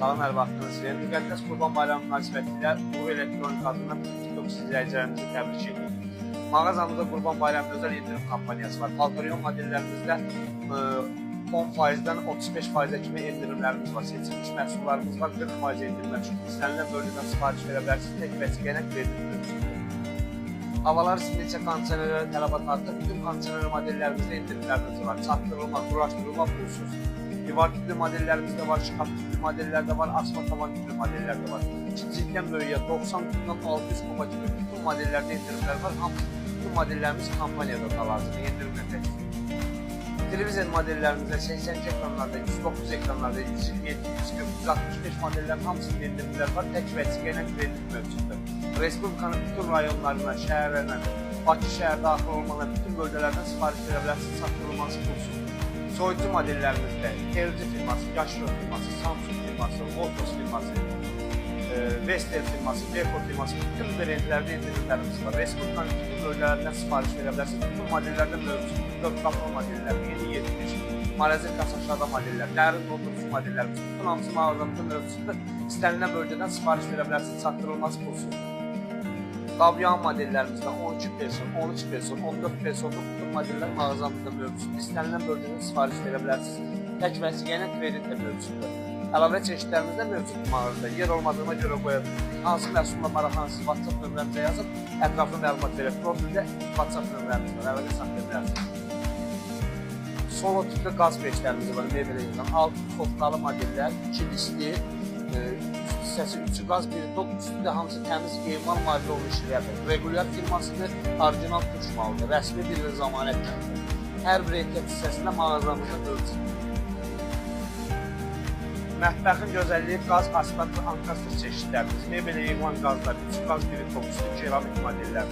Salam, hər vaxtınız xeyir. Müqəddəs Qurban Bayramı münasibətilə Uğur Elektronik adından bütün TikTok izləyicilərimizi təbrik edirik. Mağazamızda Qurban Bayramı özəl endirim kampaniyası var. Paltaryon modellərimizdə 10%-dən 35%-ə kimi endirimlərimiz var. Seçilmiş məhsullarımız var, 40% endirim mövcuddur. İstənilən bölgədən sifariş verə bilərsiniz, tək vəsiqə ilə kredit mövcuddur. Havalar neçə kondisionerlərə tələbat artır. Bütün kondisioner modellərimizdə endirimlərimiz var. Çatdırılma, quraşdırılma pulsuz. Divar tüplü modellərimiz də var, şkaf tüplü modellər də var, asma tavan tüplü modellər də var. Kiçikdən böyüyə 90 tüpdən 600 kuba kimi bütün modellərdə endirimlər var. Hamısı bütün modellərimiz kampaniyada hal-hazırda endirimlə təklif edilir. Televizor modellərimizdə 82 ekranlarda, 109 ekranlarda, 127, 140, 165 modellərin hamısında endirimlər var. Tək vəsiqə ilə kredit mövcuddur. Respublikanın bütün rayonlarına, şəhərlərinə, Bakı şəhər daxil olmaqla bütün bölgələrdən sifariş verə bilərsiniz, çatdırılması pulsuz. Soyuducu modellərimizdə LG firması, Yaşro firması, Samsung firması, Voltos firması, Vestel firması, Beko firması, bütün brendlərdə endirimlərimiz var. Respublikanın bütün bölgələrindən sifariş verə bilərsiniz. Bütün modellərdə mövcuddur. 4 qapılı modellər, 770, marazil kasaşlarda modellər, dərin dondurucu modellərimiz, bütün hamısı mağazamızda mövcuddur. İstənilən bölgədən sifariş verə bilərsiniz, çatdırılması pulsuzdur. Qabyan modellərimizdə 12 person, 13 person, 14 personluq bütün modellər mağazamızda mövcuddur. İstənilən bölgədən sifariş verə bilərsiniz. Tək vəsiqə ilə kredit də mövcuddur. Əlavə çeşidlərimiz də mövcuddur mağazada. Yer olmadığına görə qoya bilmirik. Hansı məhsulla maraqlanırsınız, WhatsApp nömrəmizə yazıb ətraflı məlumat verək. Profildə WhatsApp nömrəmiz var, əlaqə saxlaya bilərsiniz. Solo tipli qaz peçlərimiz var, mebel yazan. 6 koftalı modellər, 2 listli, üst hissəsi 3 qaz, 1 top, üstündə hamısı təmiz emal maddə olmuş işləyədir. Regulyar firmasıdır, orijinal türk malıdır, rəsmi bir zəmanətdir. Hər bir ehtiyat hissəsində mağazamızda mövcuddur. Mətbəxin gözəlliyi qaz, asfalt və ankastr çeşidlərimiz, mebelə yığılan qazlar, 3 qaz, 1 top, üstü keramik modellər,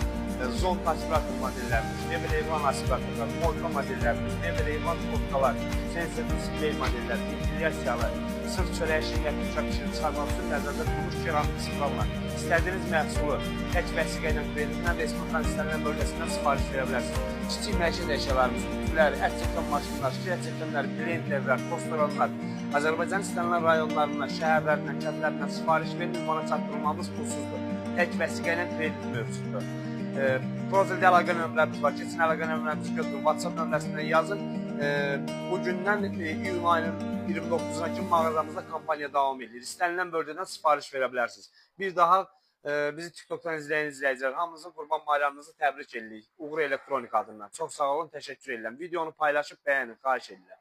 zon aspirator modellərimiz, mebelə yığılan aspiratorlar, molka modellərimiz, mebelə yığılan koftalar, sensor display modellər, ventilyasiyalı, sırf çörək şirkəti uçaq işini çıxarmaq üçün nəzərdə tutulmuş keramik spirallar. İstədiyiniz məhsulu tək vəsiqə ilə kreditlə Respublikanın istənilən bölgəsindən sifariş verə bilərsiniz. Kiçik məişət əşyalarımız, ütülər, ət çəkən maşınlar, şirə çəkənlər, blenderlər, tostoranlar, Azərbaycan istənilən rayonlarından, şəhərlərindən, kəndlərindən sifariş verin, ünvana çatdırılmamız pulsuzdur. Tək vəsiqə ilə kredit mövcuddur. Profildə əlaqə nömrəmiz var, keçin əlaqə nömrəmizi götürün, WhatsApp nömrəsindən yazın. Bugündən iyun ayının 29-una kimi mağazamızda kampaniya davam edir. İstənilən bölgədən sifariş verə bilərsiniz. Bir daha bizi TikTok'dan izləyən izləyicilər, hamınızın Qurban Bayramınızı təbrik edirik. Uğur Elektronik adından. Çox sağ olun, təşəkkür edirəm. Videonu paylaşıb bəyənin, xahiş edirəm.